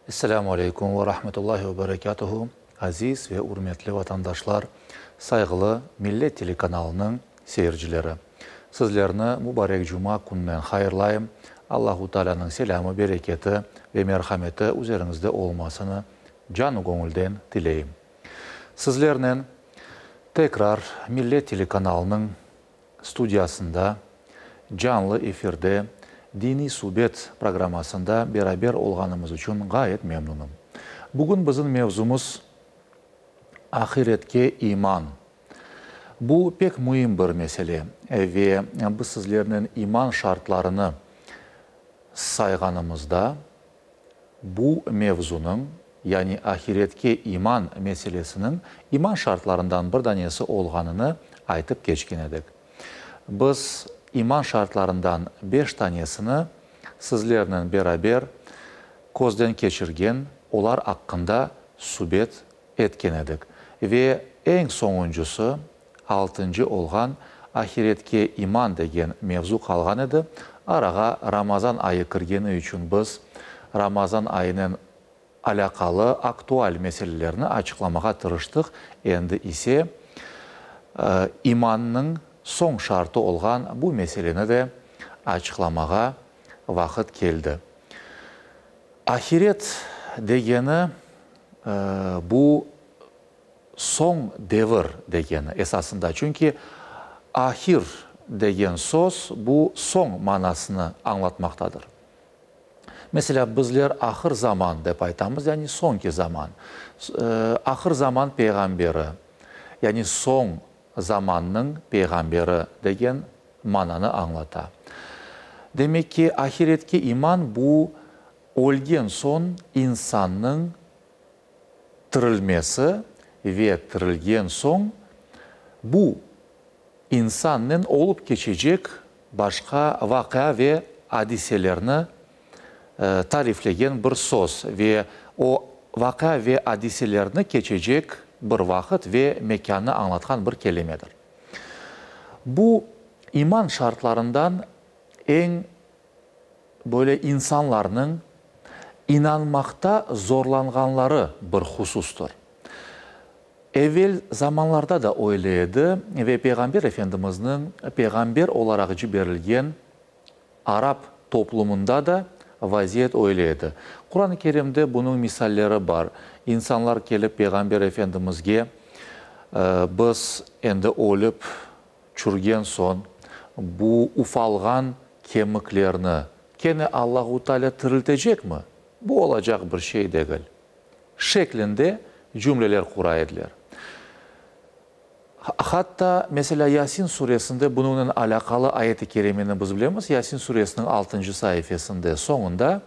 Esselamu aleykum ve rahmetullahi ve berekatuhu, aziz ve ürmetli vatandaşlar, sayğılı Millet telekanalınıñ seyircileri! Sizlerni mubarek cuma kününen hayırlayım, Allahu Taalânıñ selâmı, bereketi ve merhameti üzeriñizde olmasını canı-göñülden tileyim. Sizlernen tekrar Millet telekanalınıñ studiyasında canlı efirde Diniy subet programmasında beraber olğanımız içün ğayet memnunım. Bugün bizim mevzumız Ahiretke iman. Bu pek müim bir mesele ve biz sizlernen iman şartlarını sayğanımızda bu mevzunıñ, yani ahiretke iman meselesiniñ iman şartlarından bir danesi olğanını aytıp keçken edik. Biz iman şartlarından beş tanesini sizlernen beraber közden keçirgen, olar aqqında subet etken edik. Ve eñ soñuncısı, altıncı olğan Ahiretke iman degen mevzu qalğan edi. Arağa Ramazan ayı kirgeni içün biz Ramazan ayınen alâqalı aktual meselelerni açıqlamağa tırıştıq. Endi ise imannıñ soñ şartı olğan bu meseleni de açıqlamağa vaqıt keldi. Ahiret degeni bu soñ devir degeni esasında, çünki ahir degen söz bu soñ manasını añlatmaqtadır. Meselâ, bizler ahır zaman dep aytamız, yani soñki zaman. Ahır zaman peyğamberi, yani soñ zamannıñ peyğamberi degen mananı añlata. Demek ki, ahiretke iman bu ölgen soñ insannıñ tirilmesi ve tirilgen soñ bu insannen olıp keçecek başqa vaqia ve adiselerni tariflegen bir söz ve o vaqia ve adiselerni keçecek bir vaqıt ve mekânnı añlatqan bir kelimedir. Bu iman şartlarından eñ böyle insanlarnıñ inanmaqta zorlanğanları bir husustır. Evel zamanlarda da öyle edi ve Peyğamber Efendimizniñ peyğamber olaraq ciberilgen arap toplumında da vaziyet öyle edi. Quran-ı Kerimde bunıñ misalleri bar. İnsanlar kelip Peyğamber Efendimizge, Biz endi ölip çürgen soñ, bu ufalğan kemiklerni kene Allahu Teala tiriltecekmi? Bu olacaq bir şey degil. Şeklinde cümleler qura ediler. Hatta, meselâ, Yasin suresinde bunıñnen alâqalı ayet-i kerimeni biz bilemiz, Yasin suresiniñ altıncı saifesinde soñunda,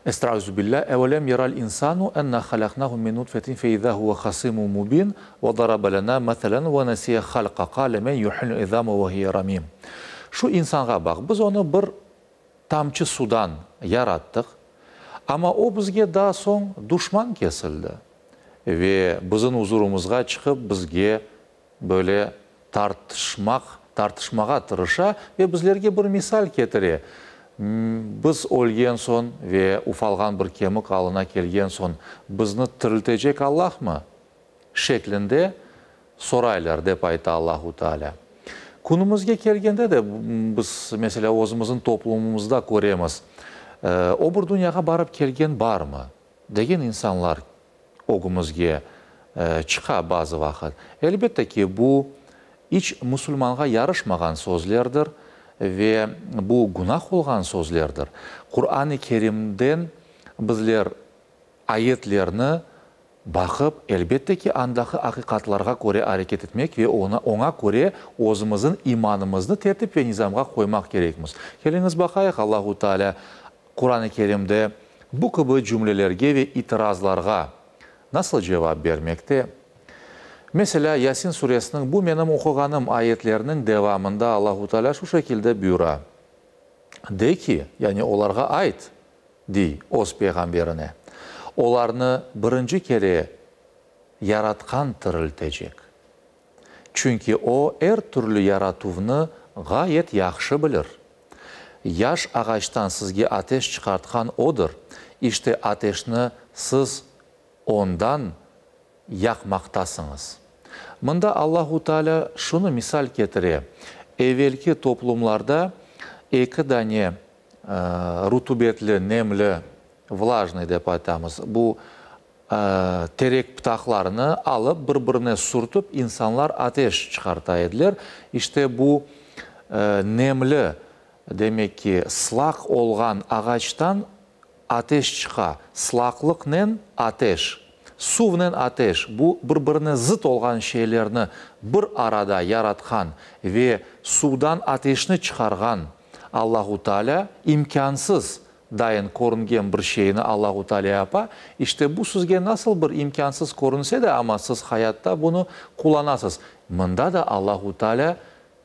Estaizu billâ, Evelem yeral insanu enna halaqnahu min nutfetin fe izâ huve hasîmun mubîn ve darabe lenâ meselen ve nesiye halqa qâle men yuhyil izâme ve hiye ramîm. Şu insanğa baq, biz onı bir tamçı sudan yarattıq, amma o bizge daa soñ duşman kesildi ve bizim uzurımızğa çıqıp bizge böyle tartışmaq, tartışmağa tırışa ve bizlerge bir misal ketire, Biz ölgen soñ ve ufalğan bir kemik alına kelgen soñ bizni tiriltecek Allahmı? şeklinde soraylar, dep ayta Allahu Teala. Künümizge kelgende de biz, meselâ, özümizniñ toplumımızda köremiz, o bir dünyağa barıp kelgen barmı? degen insanlar ögümizge çıqa bazı vaqıt. Elbette ki, bu iç musulmanğa yarışmağan sözlerdir ve bu günah olğan sözlerdir. Quran-ı Kerimden bizler ayetlerni baqıp, elbette ki, andaki aqiqatlarğa köre areket etmek ve oña köre özümizniñ imanımıznı tertip ve nizamğa qoymaq kerekmiz. Keliñiz baqayıq, Allahu Teala Quran-ı Kerimde bu kibi cümlelerge ve itirazlarğa nasıl cevap bermekte? Meselâ, Yasin suresiniñ bu menim oquğanım ayetleriniñ devamında Allahu Teala şu şekilde buyura, De ki, yani olarğa ayt, dey Öz Peyğamberine, olarnı birinci kere Yaratqan tiriltecek. Çünki O er türlü yaratuvnı ğayet yahşı bilir. Yaş ağaçtan sizge ateş çıqartqan Odır. İşte ateşni siz ondan yaqmaqtasıñız. Mında Allahu Teala şunı misal ketire, evelki toplumlarda eki dane rutubetli, nemli, vlajnıy dep aytamız, bu terek pıtaqlarını alıp bir-birine sürtip insanlar ateş çıqarta ediler. İşte bu nemli, demek ki, sılaq olğan ağaçtan ateş çıqa. Sılaqlıqnen ateş, suvnen ateş, bu bir-birine zıt olğan şeylerni bir arada yaratqan ve suvdan ateşni çıqarğan Allahu Teala imkânsız dayın körüngen bir şeyni Allahu Teala yapa. İşte bu sizge nasıl bir imkânsız körünse de, amma siz hayatta bunı qullanasız. Mında da Allahu Teala,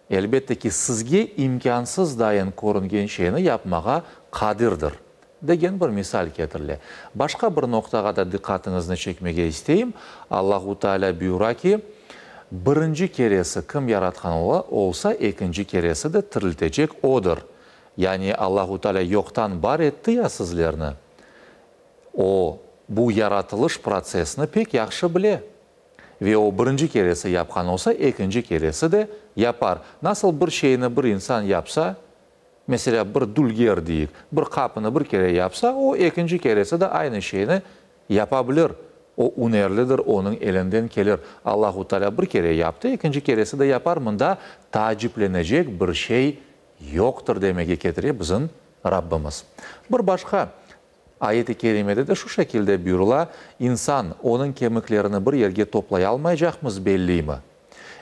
elbette ki, sizge imkânsız dayın körüngen şeyni yapmağa qadirdir, degen bir misal ketirile. Başqa bir noqtağa da diqqatıñıznı çekmege isteyim. Allahu Teala buyura ki, birinci keresi kim yaratqan olsa, ekinci keresi de tiriltecek Odır. Yani Allahu Teala yoqtan bar etti ya sizlerni, O, bu yaratılış protsessini pek yahşı bile. Ve O birinci keresi yapqan olsa, ekinci keresi de yapar. Nasıl bir şeyni bir insan yapsa, meselâ, bir dülger deyik, bir qapını bir kere yapsa, o ekinci keresi de aynı şeyni yapa bilir. O ünerlidir, onıñ elinden kelir. Allahu Teala bir kere yaptı, ekinci keresi de yapar. Mında taaciplenecek bir şey yoqtır demege ketire bizim Rabbimiz. Bir başqa ayet-i kerimede de şu şekilde buyurıla, İnsan, onıñ kemiklerini bir yerge toplayalmaycaqmız belliymi?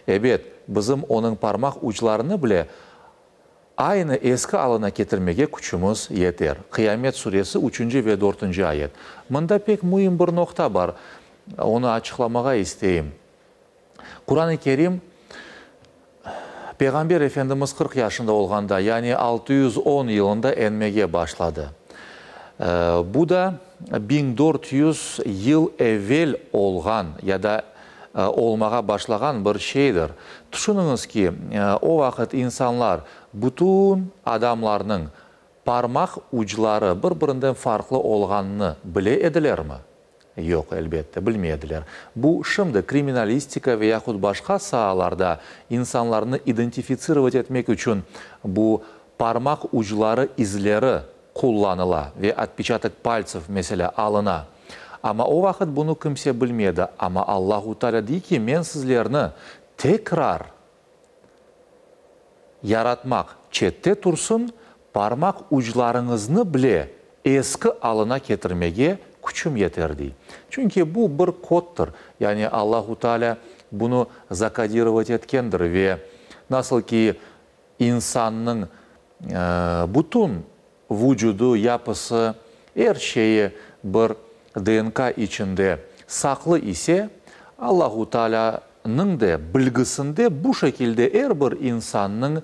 Ebet, bizim onıñ parmaq uclarını bile aynı eski alına ketirmege küçümiz yeter. Qıyamet suresi, üçünci ve dörtünci ayet. Mında pek müim bir noqta bar, onı açıqlamağa isteyim. Quran-ı Kerim, Peyğamber Efendimiz 40 yaşında olğanda, yani 610 yılında enmege başladı. Bu da 1400 yıl evel olğan ya da olmağa başlağan bir şeydir. Tüşüniñiz ki, o vaqıt insanlar, bütün adamlarnıñ parmaq ucları bir-birinden farqlı olğanını bile edilermi? Yoq, elbette, bilmey ediler. Bu şimdi kriminalistika ve yahut başqa saalarda insanlarnı identifitsirovat etmek içün bu parmaq ucları izleri qullanıla ve otpeçatok paltsev, meselâ, alına. Amma o vaqıt bunı kimse bilmedi. Amma Allahu Teala dey ki, men sizlerni tekrar yaratmaq çette tursın, parmaq uclarıñıznı bile eski alına ketirmege küçüm yeter, dey. Çünki bu bir kodtır, yani Allahu Teala bunı zakodirovat etkendir ve nasıl ki insannıñ bütün vucudı, yapısı, er şeyi bir DNK içinde saqlı ise, Allahu Taalânıñ de bilgisinde bu şekilde er bir insannıñ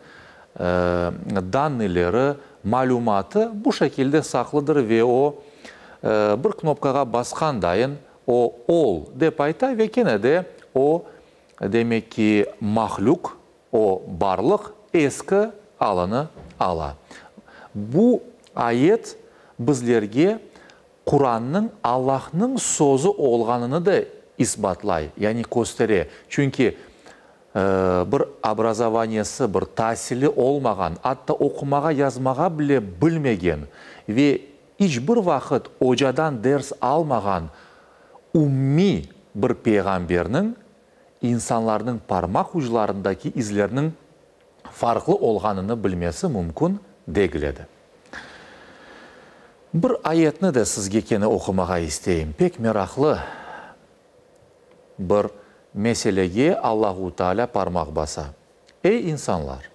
dannıleri, malümatı bu şekilde saqlıdır ve o, bir knopkağa basqan dayın, o, ol dep ayta ve kene de o, demek ki, mahlüq, O barlıq eski alını ala. Bu ayet bizlerge Qurannıñ Allahnıñ sözü olğanını da isbatlay, yani köstere. Çünki bir obrazovaniyesi, bir tasili olmağan, atta oqumağa, yazmağa bile bilmegen ve iç bir vaqıt ocadan ders almağan ummiy bir peyğamberniñ insanlarnıñ parmaq uclarındaki izlerniñ farqlı olğanını bilmesi mümkün degil edi. Bir ayetni de sizge kene oqumağa isteyim. Pek meraqlı bir meselege Allahu Teala parmaq basa. Ey insanlar!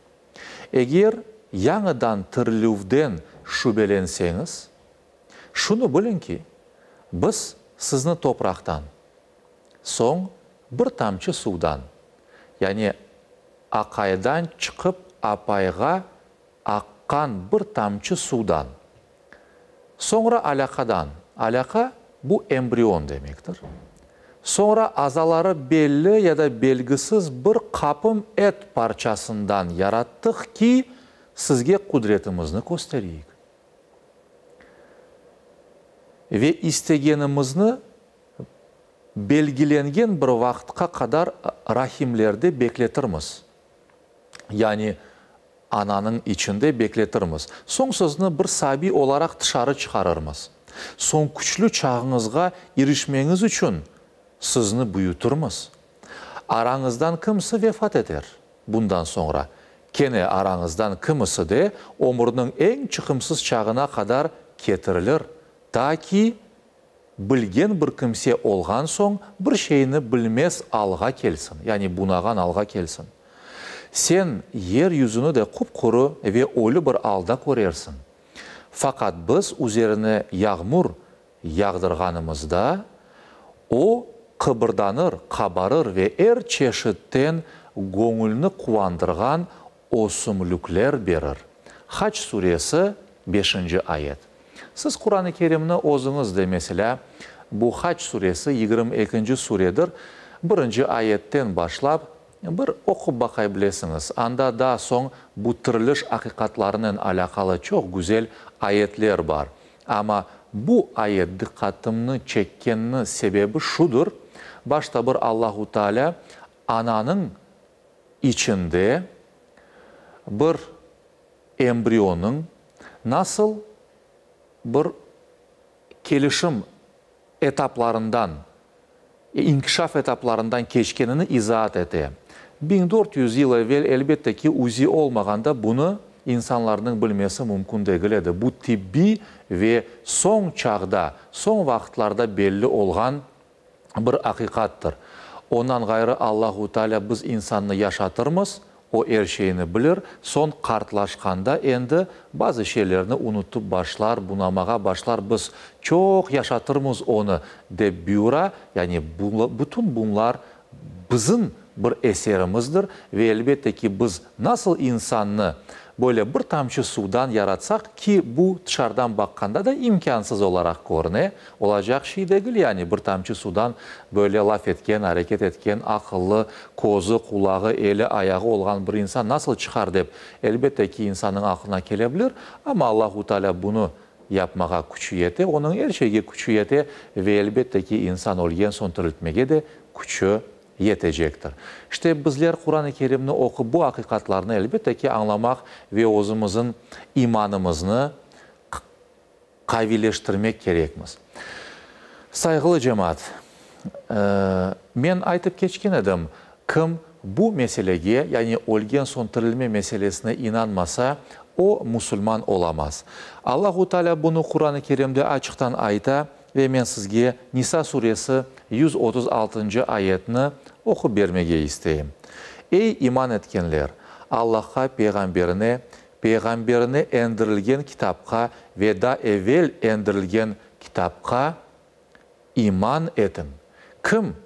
Eger yañıdan tirilüvden şübelenseñiz, şunı biliñ ki, biz sizni topraqtan, Soñ bir tamçı suvdan, yani aqaydan çıqıp apayğa aqqan bir tamçı suvdan. Soñra alâqadan, alâqa, bu embrion demektir. Soñra azaları belli ya da belgisiz bir qapım et parçasından yarattıq ki, sizge qudretimizni köstereyik. Ve istegenimizni belgilengen bir vaqıtqa qadar rahimlerde bekletirmiz. Yani ananıñ içinde bekletirmiz. Soñ sizni bir sabiy olaraq tışarı çıqarırmız. Soñ küçlü çağıñızğa irişmeñiz içün sizni büyütirmiz. Arañızdan kimisi vefat eter, bundan soñra, kene arañızdan kimisi de ömürniñ eñ çıqımsız çağına qadar ketirilir, ta ki bilgen bir kimse olğan soñ bir şeyni bilmez alğa kelsin, yani bunağan alğa kelsin. Sen yer yüzüni de qup-quru ve ölü bir alda körersiñ. Faqat biz üzerine yağmur yağdırğanımızda, o qıbırdanır, qabarır ve er çeşitten göñülni quvandırğan ösümlükler berir. Hac suresi, beşinci ayet. Siz Quran-ı Kerimni özüñiz de, meselâ, bu Hac suresi, 22-nci suredir, birinci ayetten başlap, bir oqup baqay bilesiñiz. Anda daa soñ bu tiriliş aqiqatlarınen alâqalı çoq güzel ayetler bar. Amma bu ayet diqqatımnı çekkenini sebebi şudır, başta bir Allahu Teala ananıñ içinde bir embrionıñ nasıl bir kelişim etaplarından, inkişaf etaplarından keçkenini izaat ete. 1400 yıl evel, elbette ki, UZI olmağanda bunı insanlarnıñ bilmesi mümkün degil edi. Bu tibbiy ve soñ çağda, soñ vaqıtlarda belli olğan bir aqiqattır. Ondan ğayrı Allahu Teala biz insannı yaşatırmız, o er şeyni bilir, soñ qartlaşqanda endi bazı şeylerni unutıp başlar, bunamağa başlar, biz çoq yaşatırmız onı, dep buyura, yani bütün bunlar bizim bir eserimizdir ve elbette ki biz nasıl insannı böyle bir tamçı suvdan yaratsaq, ki bu tışarıdan baqqanda da imkânsız olaraq körüne, olacaq şey degil, yani bir tamçı suvdan böyle laf etken, areket etken, aqıllı, közü, qulağı, eli, ayağı olğan bir insan nasıl çıqar dep, elbette ki, insannıñ aqlına kele bilir, amma Allahu Teala bunı yapmağa küçü yete, onıñ er şeyge küçü yete ve elbette ki, insan ölgen soñ tiriltmege de küçü yetecektir. İşte, bizler Quran-ı Kerimni oqup, bu aqiqatlarnı, elbette ki, añlamaq ve özümizin imanımıznı qaviyleştirmek kerekmiz. Sayğılı cemaat, men aytıp keçken edim, kim bu meselege, yani ölgen soñ tirilme meselesine inanmasa, o, musulman olamaz. Allahu Teala bunı Quran-ı Kerimde açıqtan ayta ve men sizge Nisa suresi 136-ncı ayetni oqup bermege isteyim. Ey iman etkenler! Allahqa, Peyğamberine, Peyğamberine endirilgen kitapqa ve daa evel endirilgen kitapqa iman etiñ. Kim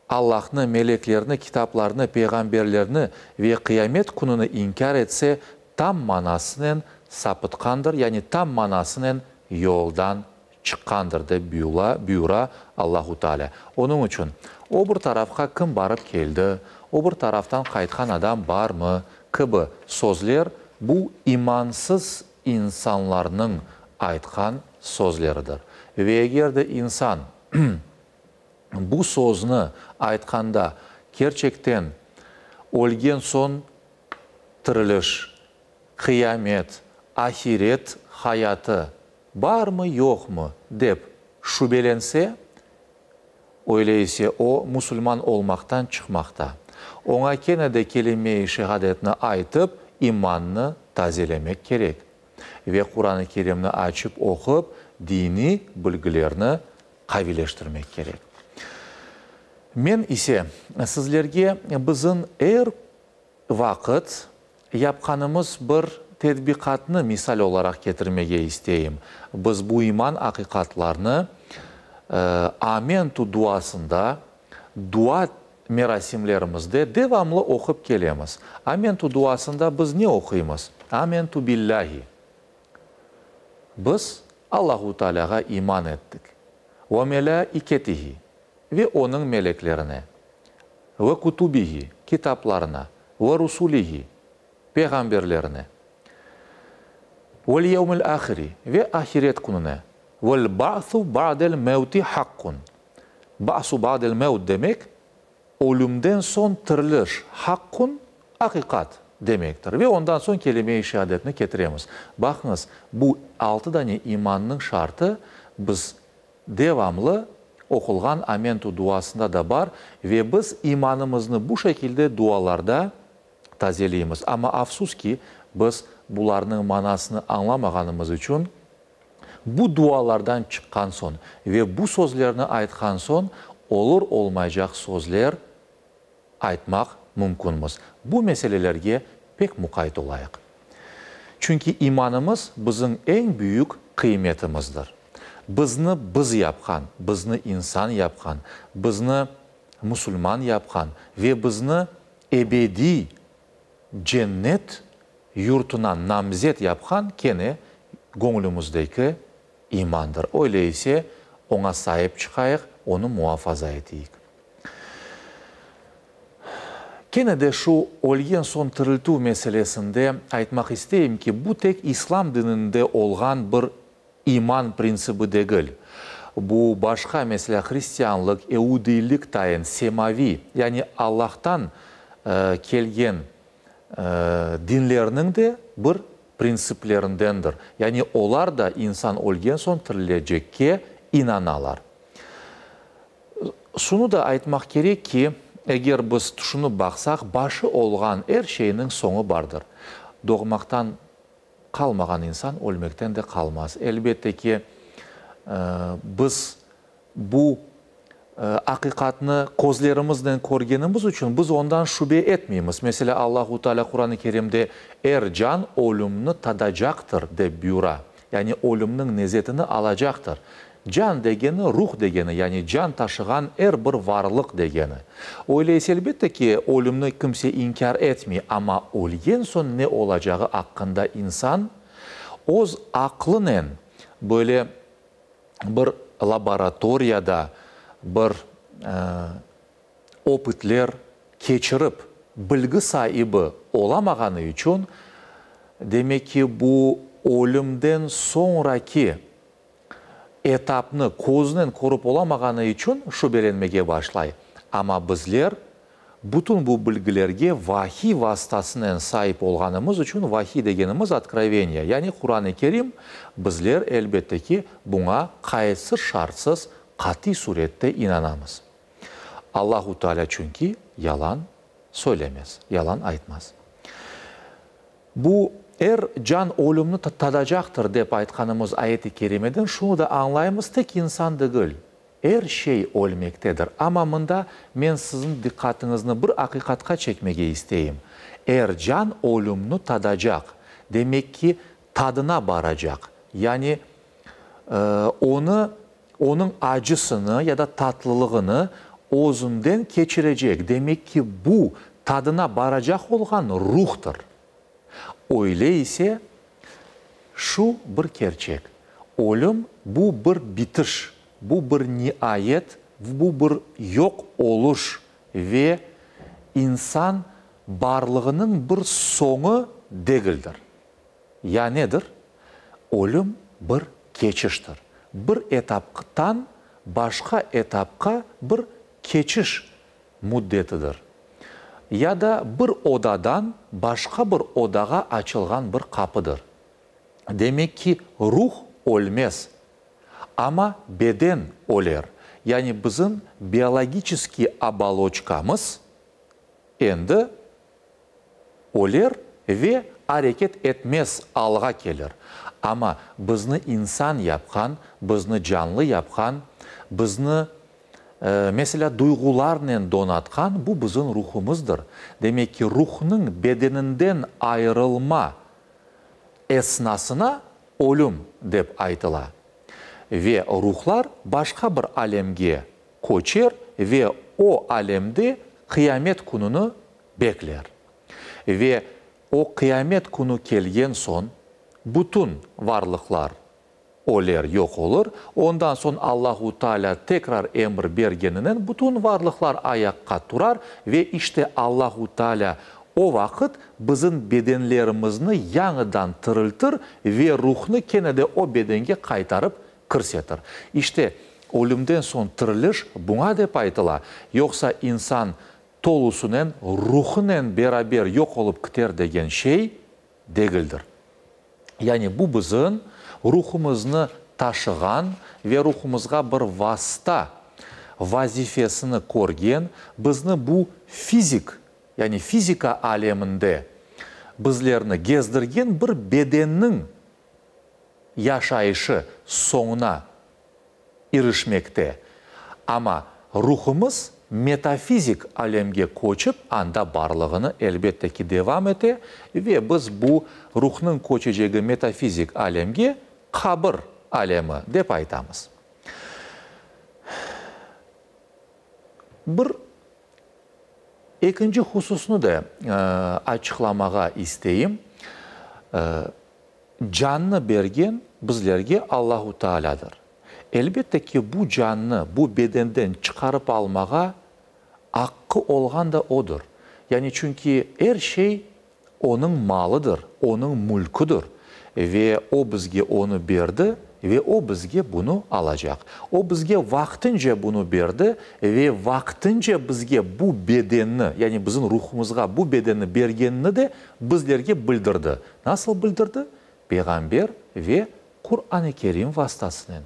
Allahnı, meleklerni, kitaplarnı, peyğamberlerni ve qıyamet kününi inkâr etse, tam manasınen sapıtqandır, yani tam manasınen yoldan çıqqandır, dep buyura Allahu Teala. Onıñ içün, o bir tarafqa kim barıp keldi, o bir taraftan qaytqan adam barmı, kibi sözler bu imansız insanlarnıñ aytqan sözleridir. Ve eger de insan bu sözni aytqanda kerçekten ölgen soñ tiriliş, qıyamet, ahiret hayatı barmı-yoqmı dep şübelense, öyle ise o musulman olmaqtan çıqmaqta. Oña kene de kelime-i şehadetni aytıp, imannı tazelemek kerek ve Quran-ı Kerimni açıp oqup, diniy bilgilerni qaviyleştirmek kerek. Men ise sizlerge bizim er vaqıt yapqanımız bir tedbiqatnı misal olaraq ketirmege isteyim. Biz bu iman aqiqatlarnı Amentu duasında, dua merasimlerimizde devamlı oqup kelemiz. Amentu duasında biz ne oquymız? Amentu billahi. Biz Allahu Tealâğa iman ettik. Ve melâiketihi, ve Onıñ meleklerine, ve kutubihi, kitaplarına, ve rusulihi, peyğamberlerine, vel yevmil ahiri, ve ahiret kününe. Vel ba'su ba'del mevti haqqun. Ba'su ba'del mevt demek, ölümden soñ tiriliş, haqqun, aqiqat demektir. Ve ondan soñ kelime-i şeadetni ketiremiz. Baqıñız, bu altı dane imannıñ şartı biz devamlı oqulğan Amentu duasında da bar ve biz imanımıznı bu şekilde dualarda tazeleymiz. Amma afsus ki, biz bularnıñ manasını añlamağanımız içün, bu dualardan çıqqan soñ ve bu sözlerni aytqan soñ olur-olmaycaq sözler aytmaq mümkünmiz. Bu meselelerge pek muqayt olayıq. Çünki imanımız bizim eñ büyük qıymetimizdir. Bizni biz yapqan, bizni insan yapqan, bizni musulman yapqan ve bizni ebediy cennet yurtuna namzet yapqan kene göñlümizdeki imandır. Öyle ise, oña saip çıqayıq, onı muafaza eteyik. Kene de şu ölgen soñ tiriltüv meselesinde aytmaq isteyim ki, bu tek İslam dininde olğan bir iman printsibi degil. Bu başqa, meselâ, hristianlıq, eudiylik tayın semaviy, yani Allahtan kelgen dinlerniñ de bir printsiplerindendir. Yani olar da insan ölgen soñ tirilecekke inanalar. Şunı da aytmaq kerek ki, eger biz tüşünip baqsaq, başı olğan er şeyniñ soñu bardır. Doğmaqtan qalmağan insan ölmekten de qalmaz. Elbette ki, biz bu aqiqatnı közlerimiznen körgenimiz içün biz ondan şübe etmeymiz. Meselâ, Allahu Teala Quran-ı Kerimde, Er can ölümni tadacaqtır, dep buyura. Yani ölümniñ nezetini alacaqtır. Can degeni, ruh degeni, yani can taşığan er bir varlıq degeni. Öyle ise, elbette ki, ölümni kimse inkâr etmey, amma ölgen soñ ne olacağı aqqında insan öz aqlınen böyle bir laboratoriyada bir opıtler keçirip bilgi saibi olamağanı içün, demek ki, bu ölümden soñraki etapnı közünen körip olamağanı içün şübelenmege başlay. Amma bizler bütün bu bilgilerge vahiy vastasınen saip olğanımız içün, vahiy degenimiz otkroveniye, yani Quran-ı Kerim, bizler, elbette ki, buña qayıtsız-şartsız qatiy surette inanamız. Allahu Teala çünki yalan söylemez, yalan aytmaz. Bu, er can ölümni tadacaqtır dep aytqanımız ayet-i kerimeden şunı da añlaymız, tek insan degil, er şey ölmektedir. Amma mında men siziñ diqqatıñıznı bir aqiqatqa çekmege isteyim, er can ölümni tadacaq, demek ki, tadına baracaq, yani onı, onıñ acısını ya da tatlılığını özünden keçirecek, demek ki, bu, tadına baracaq olğan ruhtır. Öyle ise, şu bir kerçek, ölüm, bu bir bitiş, bu bir niayet, bu bir yoq oluş ve insan barlığınıñ bir soñu degildir. Ya nedir? Ölüm bir keçiştir. Bir etaptan başqa etapqa bir keçiş müddetidir. Ya da bir odadan başqa bir odağa açılğan bir qapıdır. Demek ki, ruh ölmez, amma beden öler. Yani bizim biologiçeskiy oboloçkamız endi öler ve areket etmez alğa kelir. Amma bizni insan yapqan, bizni canlı yapqan, bizni, meselâ, duyğularnen donatqan bu bizim ruhumızdır. Demek ki, ruhnıñ bedeninden ayırılma esnasına ölüm dep aytıla. Ve ruhlar başqa bir alemge köçer ve o alemde qıyamet kününi bekler. Ve o qıyamet künü kelgen soñ, bütün varlıqlar öler, yoq olur, ondan soñ Allahu Taalâ tekrar emir bergeninen bütün varlıqlar ayaqqa turar ve işte Allahu Taalâ o vaqıt bizim bedenlerimizni yañıdan tiriltir ve ruhnı kene de o bedenge qaytarıp. kirsetir. İşte, ölümden soñ tiriliş buña dep aytıla, yoqsa insan tolusınen ruhınen beraber yoq olıp kiter degen şey degildir. Yani bu bizim ruhumıznı taşığan ve ruhumızğa bir vasta vazifesini körgen, bizni bu fizik, yani fizika aleminde bizlerni gezdirgen bir bedenniñ yaşayışı soñuna irişmekte. Amma ruhumız metafizik alemge köçip, anda barlığını, elbette ki, devam ete ve biz bu ruhnıñ köçecegi metafizik alemge qabir alemi dep aytamız. Bir ekinci hususnı da açıqlamağa isteyim. Cannı bergen bizlerge Allahu Taalâdır. Elbette ki, bu cannı bu bedenden çıqarıp almağa aqqı olğan da Odır. Yani çünki er şey Onıñ malıdır, Onıñ mülküdir ve O bizge onı berdi ve O bizge bunı alacaq. O bizge vaqtınca bunı berdi ve vaqtınca bizge bu bedenni, yani bizim ruhumızğa bu bedenni bergenini de bizlerge bildirdi. Nasıl bildirdi? Peyğamber ve Quran-ı Kerim vastasınen.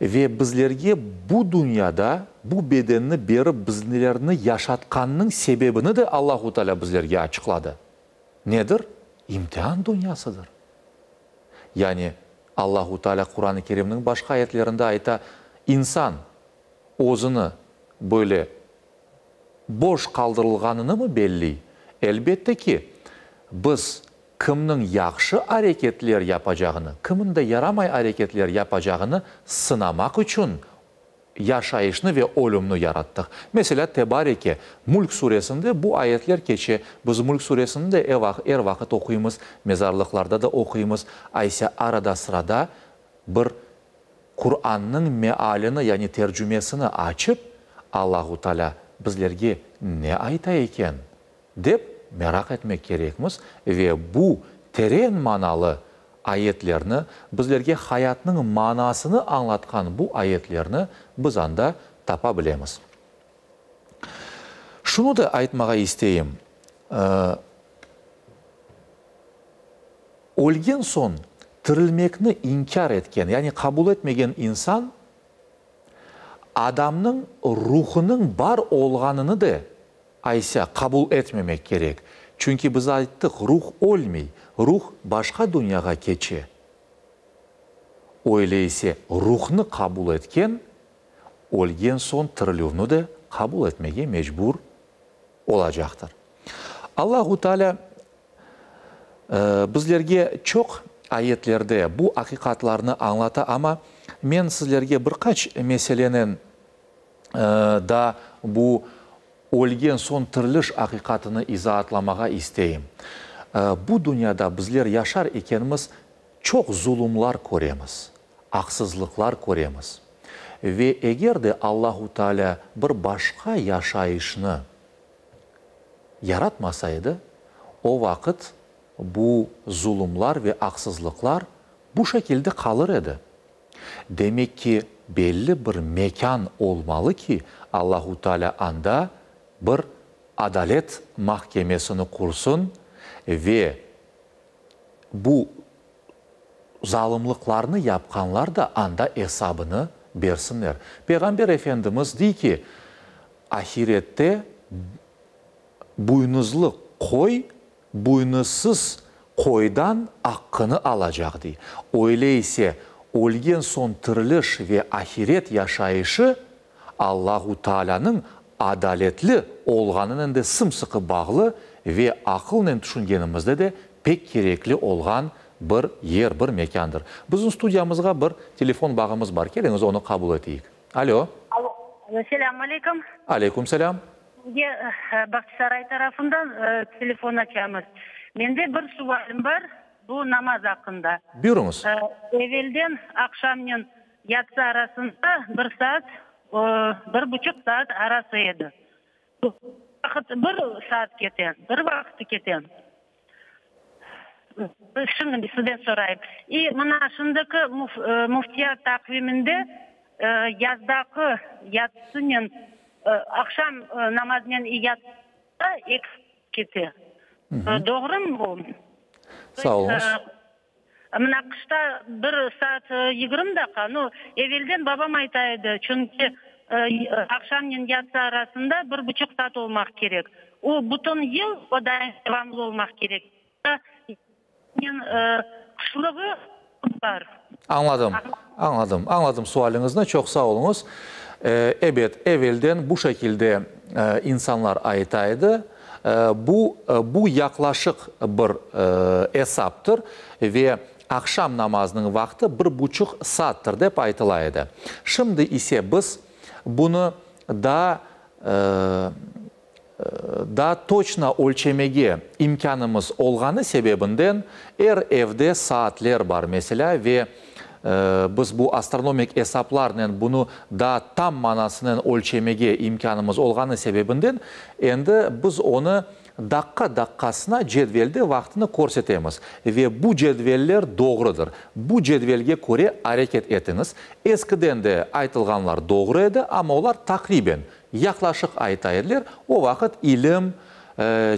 Ve bizlerge bu dünyada bu bedenni berip bizlerni yaşatqanınıñ sebebini de Allahu Teala bizlerge açıqladı. Nedir? İmtian dünyasıdır. Yani Allahu Teala Quran-ı Kerimniñ başqa ayetlerinde ayta, İnsan özüni böyle boş qaldırılğanınımı belliy? Elbette ki, biz kimniñ yahşı areketler yapacağını, kimin de yaramay areketler yapacağını sınamaq içün yaşayışnı ve ölümni yarattıq. Meselâ, Tebareke, Mülk suresinde bu ayetler keçe. Biz Mülk suresini de er vaqıt oquymız, mezarlıqlarda da oquymız. Aysa arada-sırada bir Qurannıñ mealini, yani tercümesini açıp, Allahu Teala bizlerge ne ayta eken, dep meraq etmek kerekmiz ve bu teren manalı ayetlerni, bizlerge hayatnıñ manasını añlatqan bu ayetlerni biz anda tapa bilemiz. Şunı da aytmağa isteyim, ölgen soñ tirilmekni inkâr etken, yani qabul etmegen insan, adamnıñ ruhunıñ bar olğanını da aysa qabul etmemek kerek. Çünki biz ayttıq, ruh ölmey, ruh başqa dünyağa keçe. Öyle ise ruhnı qabul etken, ölgen soñ tirilüvni de qabul etmege mecbur olacaqtır. Allahu Teala bizlerge çoq ayetlerde bu aqiqatlarnı añlata, amma men sizlerge bir qaç meselenen daa bu ölgen soñ tiriliş aqiqatını izaatlamağa isteyim. Bu dünyada bizler yaşar ekenmiz, çoq zulumlar köremiz, aqsızlıqlar köremiz. Ve eger de Allahu Teala bir başqa yaşayışnı yaratmasa edi, o vaqıt bu zulumlar ve aqsızlıqlar bu şekilde qalır edi. Demek ki, belli bir mekân olmalı ki, Allahu Teala anda bir adalet mahkemesini qursun ve bu zalımlıqlarnı yapqanlar da anda esabını bersinler. Peyğamber Efendimiz dey ki, Ahirette buynuzlı qoy buynuzsız qoydan aqqını alacaq, dey. Öyle ise, ölgen soñ tiriliş ve ahiret yaşayışı Allahu Taalânıñ adaletli olğanınen de sım-sıqı bağlı ve aqılnen tüşüngenimizde de pek kerekli olğan bir yer, bir mekândır. Bizim studiyamızğa bir telefon bağımız bar. Keliñiz, onı qabul eteyik. Alo. Alo, selâm aleyküm. Aleyküm selâm. Sizge Bağçasaray tarafından telefon açamız. Mende bir sualim bar, bu namaz aqqında. Buyurıñız. Evelden aqşamnen yatsı arasında bir saat, bir buçuq saat arası edi. Bir vaqıt bir saat kete, bir vaqıt kete. Şimdi sizden sorayım. İ mına şimdiki müftiyat taqviminde yazdaki yatsınen aqşam namazınen yatsı eki kete. Doğrumı bu? Sağ oluñız. Mına qışta bir saat 20 daqqa, nu, evelden babam ayta edi, çünki aqşamnen yatsı arasında bir buçuq saat olmaq kerek. O, bütün yıl o devamlı olmaq kerek. Qışlığı bar. Añladım, añladım, añladım sualiñizni, çoq sağ oluñız. Ebet, evelden bu şekilde insanlar ayta edi. Bu, bu yaqlaşıq bir esaptır ve aqşam namazınıñ vaqtı bir buçuq saattır, dep aytıla edi. Şimdi ise biz bunı daa daa toçno ölçemege imkânımız olğanı sebebinden, er evde saatler bar, meselâ, ve biz bu astronomik esaplarnen bunı daa tam manasınen ölçemege imkânımız olğanı sebebinden, endi biz onı daqqa-daqqasına cedvelde vaqtını körsetemiz. Ve bu cedveller doğrudır. Bu cedvelge köre areket etiñiz. Eskiden de aytılğanlar doğru edi, amma olar taqriben, yaqlaşıq ayta ediler. O vaqıt ilim,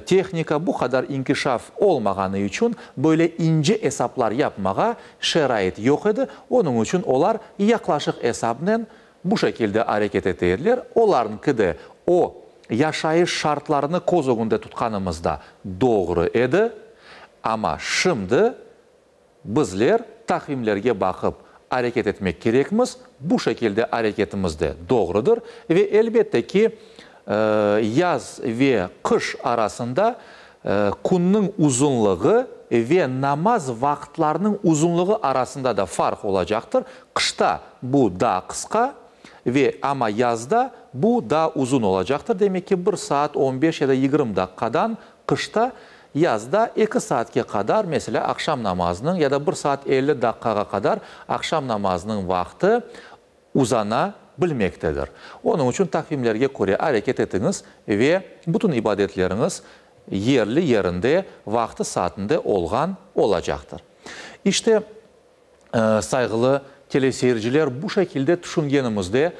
tehnika bu qadar inkişaf olmağanı içün böyle ince esaplar yapmağa şarait yoq edi. Onıñ içün olar yaqlaşıq esapnen bu şekilde areket ete ediler. Olarnıñki de o yaşayış şartlarını köz ögünde tutqanımızda doğru edi. Amma şimdi bizler taqvimlerge baqıp areket etmek kerekmiz. Bu şekilde areketimiz de doğrudır. Ve elbette ki, yaz ve qış arasında künniñ uzunlığı ve namaz vaqıtlarınıñ uzunlığı arasında da farq olacaqtır. Qışta bu daa qısqa ve amma yazda bu daa uzun olacaqtır. Demek ki, bir saat 15 ya da 20 daqqadan qışta, yazda 2 saatke qadar, meselâ, aqşam namazınıñ ya da bir saat 50 daqqağa qadar aqşam namazınıñ vaqtı uzana bilmektedir. Onıñ içün taqvimlerge köre areket etiñiz ve bütün ibadetleriñiz yerli yerinde, vaqtı saatinde olğan olacaqtır. İşte, sayğılı teleseyirciler, bu şekilde tüşüngenimizde,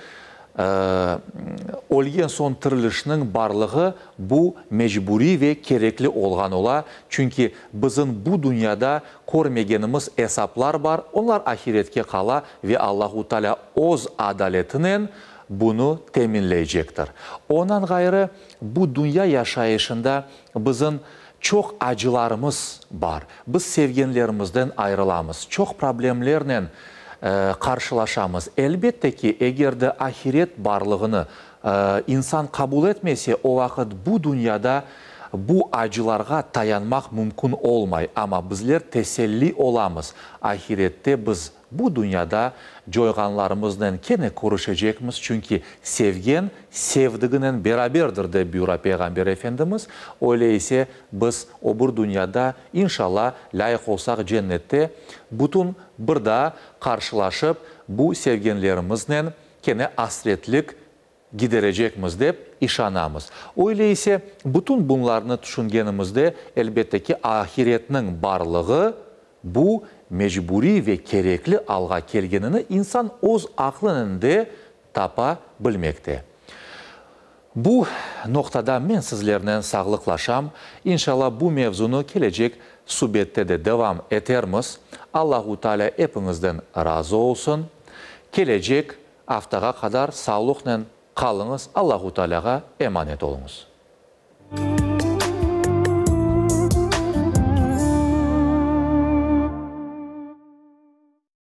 ölgen soñ tirilişniñ barlığı bu mecburiy ve kerekli olğan ola, çünki bizim bu dünyada körmegenimiz esaplar bar, onlar ahiretke qala ve Allahu Teala öz adaletinen bunı teminleycektir. Ondan ğayrı, bu dünya yaşayışında bizim çoq acılarımız bar. Biz sevgenlerimizden ayrılamız, çoq problemlernen qarşılaşamız. Elbette ki, eger de ahiret barlığını insan qabul etmese, o vaqıt bu dünyada bu acılarğa tayanmaq mümkün olmay. Amma bizler teselli olamız. Ahirette biz bu dünyada coyğanlarımıznen kene körüşecekmiz, çünki sevgen sevdiginen beraberdir, dep buyura Peyğamber Efendimiz. Öyle ise biz o bir dünyada, inşalla, lâyıq olsaq cennette bütün bir daa qarşılaşıp, bu sevgenlerimiznen kene asretlik giderecekmiz dep işanamız. Öyle ise bütün bunlarnı tüşüngenimizde, elbette ki, ahiretniñ barlığı bu mecburiy ve kerekli alğa kelgenini insan öz aqlınen de tapa bilmekte. Bu noqtada men sizlernen sağlıqlaşam. İnşalla bu mevzunı kelecek subette de devam etermiz. Allahu Teala epiñizden razı olsun. Kelecek aftağa qadar sağlıqnen qalıñız, Allahu Tealağa emanet oluñız.